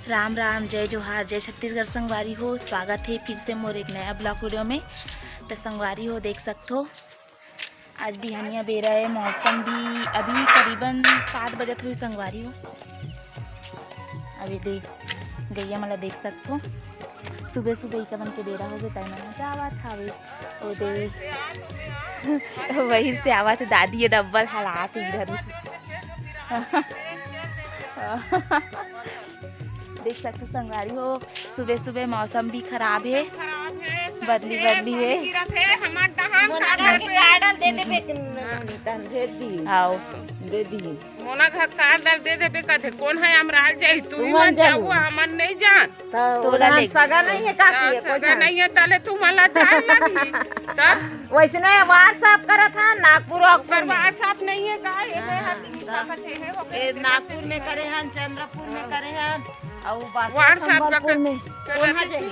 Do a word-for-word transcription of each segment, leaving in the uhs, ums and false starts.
राम राम, जय जोहार, जय छत्तीसगढ़ संगवारी हो। स्वागत हे फिर से मोर एक नया ब्लॉग वीडियो में। त संगवारी हो, देख सकथो, आज बिहनिया बेरा हे, मौसम भी अभी करीबन सात बजत होही संगवारी हो। अभी दे गैया मन ला देख सकथो, सुबह सुबह इका मन के बेरा होगे, त एमन ह जावत हावे। ओ दे, वही से आवत हे दादी, ये डब्बल हालात हे इधर। देख सकथो संगवारी हो, सुबह सुबह मौसम भी खराब हे, बदली बदली हे। आओ। दे दी। मोला घर कार डाल दे देबे कथे, कोन हे अमराल जाही, तू ही मन जाहू। हमन नहीं जान। त तोला ओला ले सगा नहीं है काकी, हाँ, कोई सगा जान। नहीं है, ताले तू मला जान लगी। तब वैसने वार साफ करत हन, नागपुर वागपुर ओकर में। वार साफ नहीं है का? ये हाँ, तो हम हाँ। का कथे है, हो ए, गए। नागपुर में करे हन, चंद्रपुर में करे हन, और बाकी वार साफ संबलपुर करके में। करके कौन है ठीक जाई? है,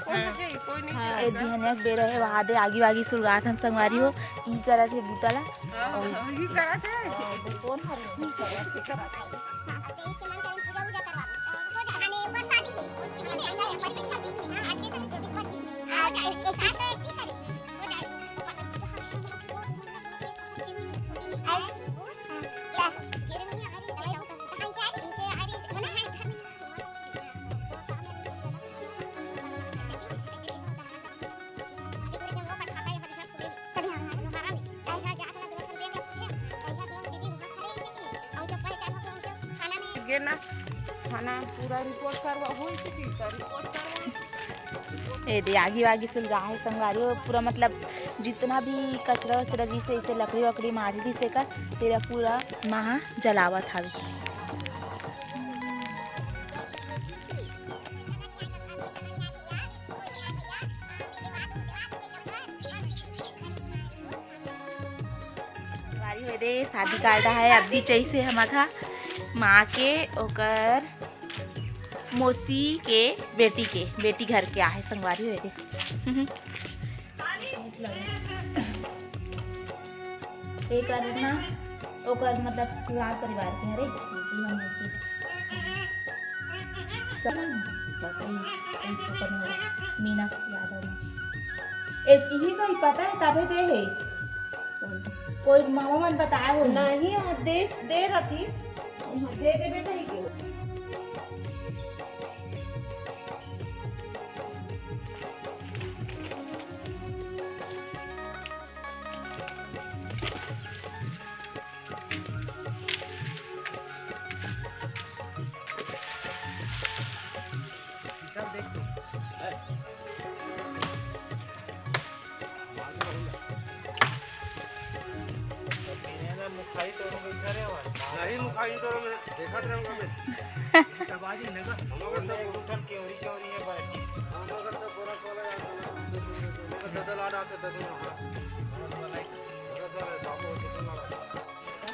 कौन है हाँ। जाई? कोई नहीं हाँ। ए जाएगा। बिहनिया के बेरा हे, वहा दे आगी वागी सुलगात हन संगवारी हो, ई करत हे बूता ला। हाँ, और हाँ, ई करत हे। कौन हरे? गे ना, खाना पूरा रिपोर्ट करवा होई चुकी, तो रिपोर्ट करवा। ए दे आगी वागी सुलगा हे संगवारी हो, पूरा मतलब जितना भी कचरा वचरा रहिसे, इसे लकड़ी वकड़ी मारी रहिसे का, तेरा पूरा महा जलावत हावे। संगवारी हो दे, शादी कार्ड हे, अभी जैसे हमर घर माँ के ओकर मौसी के बेटी के, बेटी घर के आहे संगवारी हो दे। एकर ना, ओकर मतलब ससुराल परिवार के हरे, मीना यादव। एक ही कोई पता है, तबे दे है। कोई मामा मन बताए हो? नहीं, वो दे, दे रही। दे देबे नहीं के। नहीं, मुखाई तोरो में देखा था हमको। हम लोग तो गुरु ठन केवरी केवरी है भाई। हम लोग तो गोरा कोला यार, हम लोग तो ददल आ रहा था, ददल आ रहा।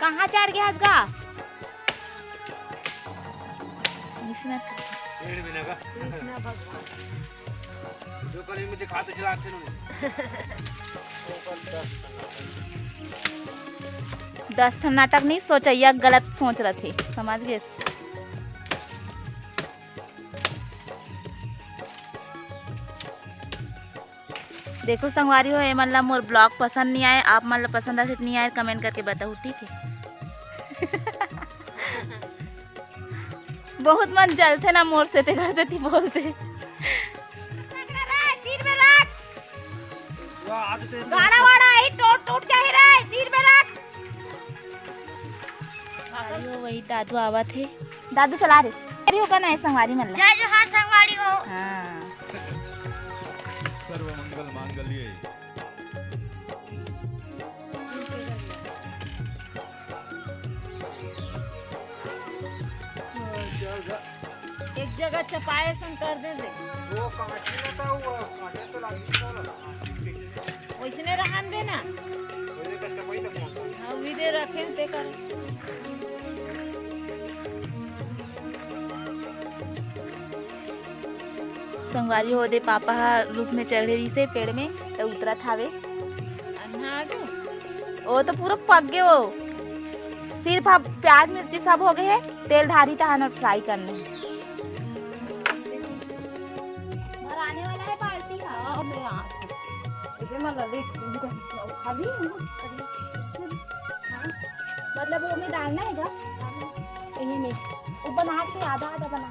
कहाँ चढ़ गया हस गा? पेड़ में लगा। कृष्णा भगवान। जो कल मुझे खाते चलाते ना। दस ठन नाटक नहीं सोचा, यह गलत सोच रहे थे, समझ गए? देखो संगवारी हो, ए मन ला मोर ब्लॉग पसंद नहीं आए, आप मन ला पसंद आए नहीं आए, कमेंट करके बताओ, ठीक है? बहुत मन जलथे ना मोर से, ते घर से ती बोलते। गाड़ा वाड़ा आई, टूट टूट जाही रे, तीर में रख। अरे वो वही दादू आवत हे, दादू चला रे। अरे ओकर ना संगवारी मन ला। जय जोहार संगवारी हो। हाँ। सर्व मंगल मांगल्ये। एक जगह चपाए सन कर दे दे। वो कांची ना था, वो कांचे तो लागी तो लगा। वैसने रहन दे ना। हाँ, वीडियो रखे ते कर। संगवारी हो दे, पापा ह रूख में चढ़े रहिसे पेड़ में, त उतरत हावे। अन्हा आ गयो? वो तो पूरा पक गए वो। सिर्फ अब प्याज मिर्ची सब हो गए है, तेल धारी तहन और फ्राई करने। खाली, हाँ, मतलब वो में डालना है गा, यही में। वो बना के आधा आधा बना।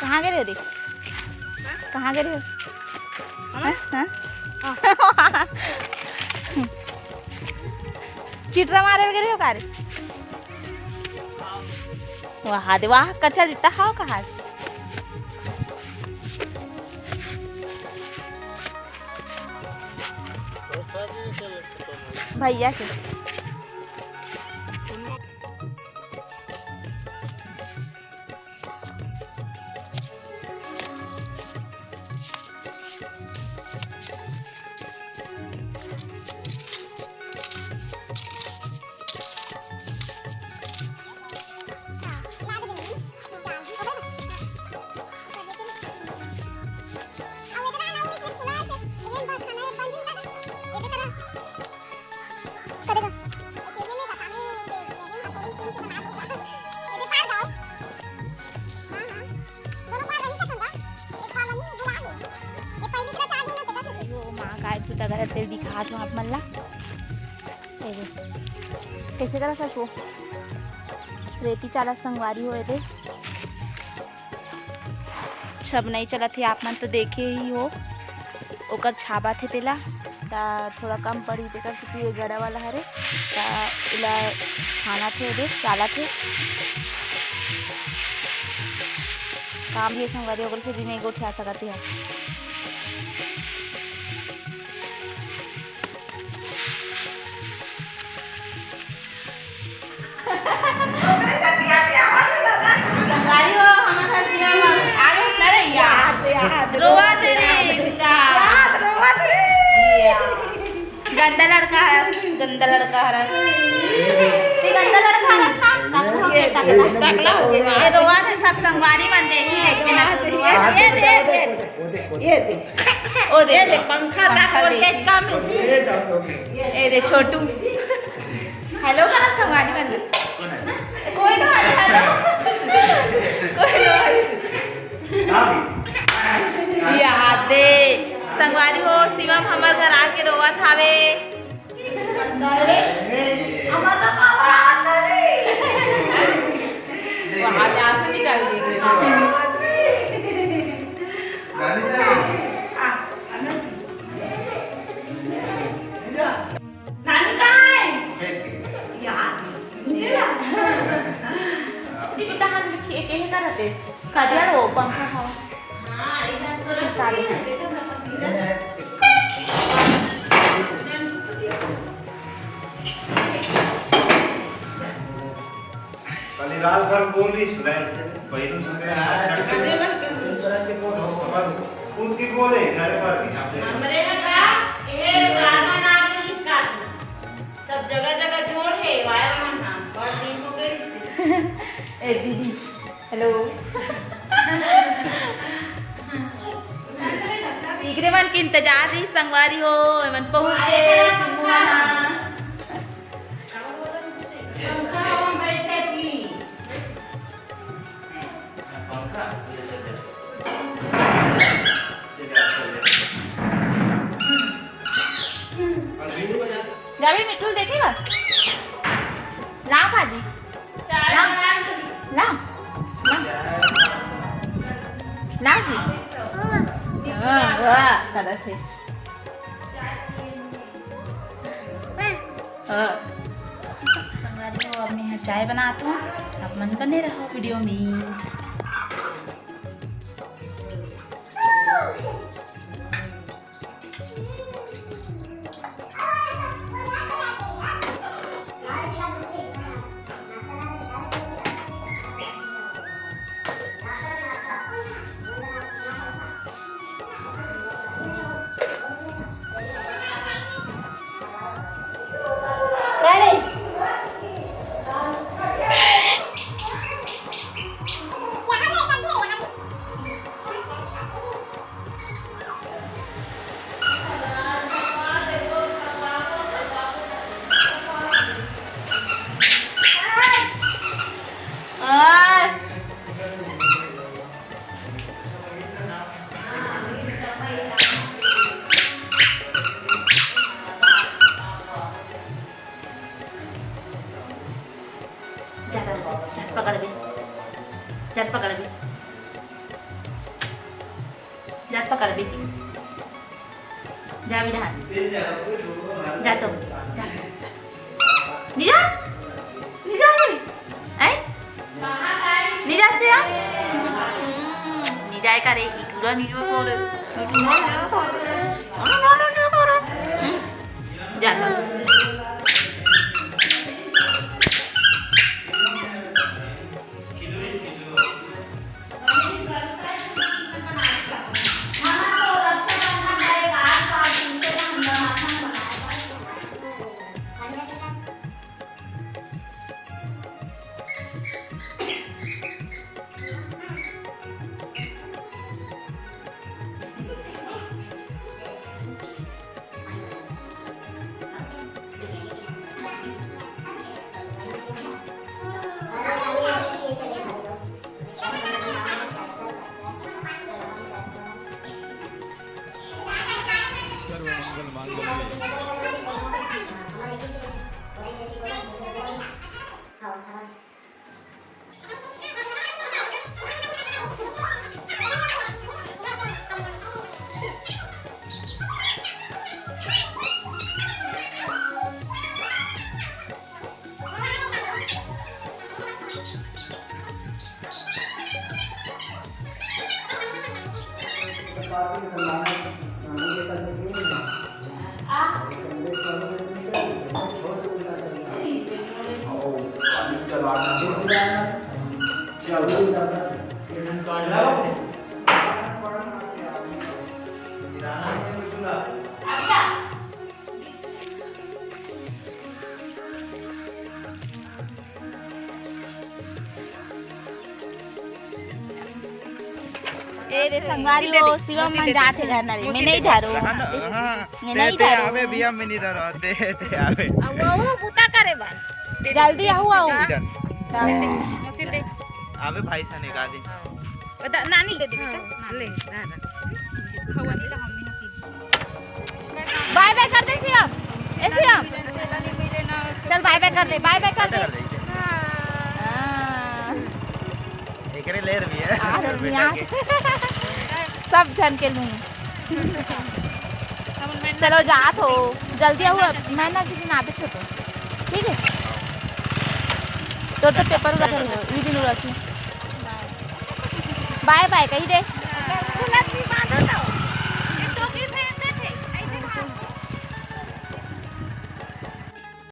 कहाँ गे रहे हो रे? कहाँ गे रहे हो? हाँ? हाँ? चिटरा मारे गे रहे हो का रे? वाह दे वाह, कच्चा दिखता हाव कहाँ? भैया के। यो माँ गाय भूत अगर तेल दिखात हो आप मन ला। कैसे करा सको? रेती चाला संगवारी हो एदे। छब नहीं चलत हे, आप मन तो देखे ही हो, ओकर छाबा थे तेला, ता थोड़ा कम पड़ी तेकर, क्योंकि ये गड़ा वाला हरे, ता इला छाना थे दे, चाला थे। काम ये संगवारी ओकर से भी नहीं गोठिया सकत हे। संगवारी हो, हमर हसिया म आगे उठना रे यार। याद, याद, रोवा दे रे, याद, रोवा दे। गंदा लड़का है, गंदा लड़का है। ते गंदा लड़का है, काम, काम हो गया, टकला। टकला हो गया। ये रोवा दे, सब संगवारी मन देखी, देखी ना तो रोवा दे। ये दे, ये दे। ओ दे, ये दे, पंखा का पंखा voltage देखी। कम है। ये दे, छोटू। हेलो करा संगवारी मन। कोई तो आ रहा, हेलो। कोई तो आ रहा। ये हाथ दे। संगवारी हो, शिवम हमर घर आके रोवत हावे। अंदर रे। हमर तो काबर अंदर रे। वहाँ से आंसू निकाल दिए। नानी कहाँ है? खेत के। यार, ये ला। दीदी, कहाँ लिखी? एक यही का रहते? करिया रो, पंखा हवा। हाँ, इधर तो रख दिया, देखो ना, पसीना। काली रात भर बोल रही सुनाई, बैलून से मेरा हाथ छट गया। दूसरा से बोल हो, खबर उनकी बोले, घर पर भी आपने। हमरे ना का, ये गाना ना भी इसका। सब जगह जगह जोड़ है, वायर मन हा, बहुत दिन हो गए। ए दीदी, हेलो। इकरे मन के इंतजार रही संगवारी हो, एमन पहुंच गए। पंखा में बैठे थी। अभी मिट्ठू देखे बा। ला काजी। ला। ला। ला जी। हाँ, वाह, सरस हे। हाँ। संगवारी हो, अब मैं चाय बनात हूँ, आप मन बने रहो वीडियो में। जा, जा, पकड़ दे। जा, पकड़ दे। जा, पकड़ दे। जा, विधान। जा तो, जा। निजा? निजा रे? हैं? निजा से आ? निजा का रे, ई पूरा निजा को रे। पूरा निजा को रे। पूरा निजा को रे। हम्म। जा तो। सर्व मंगल मांगल्ये। ए रे संगवारी हो, शिवम मन जात हे घर ना रे, मैं नहीं धरो। हाँ, हाँ, ये ते, नहीं ते धरो। आवे भैया, मैं नहीं धरो, ते, ते आवे। अब वो बुता करे बा। जल्दी आओ, आओ। इधर। हाँ। आवे भाई सा निकाल दे। बता, नानी दे दे बेटा। हाँ, ले, ना, ना। खवा नहीं ला, हम भी ना पी। बाय बाय कर दे शिवम। ए शिवम, चल बाय बाय कर दे, बाय बाय कर दे। हाँ। एकरे लेर भी है। आ, सब झन के लूँ। चलो जात हो, जल्दी आओ, मैना के दिन आबे छोटो, ठीक है? तोर तो पेपर उड़ा कर हो, ई दिन उड़ा थी। बाय बाय कही दे।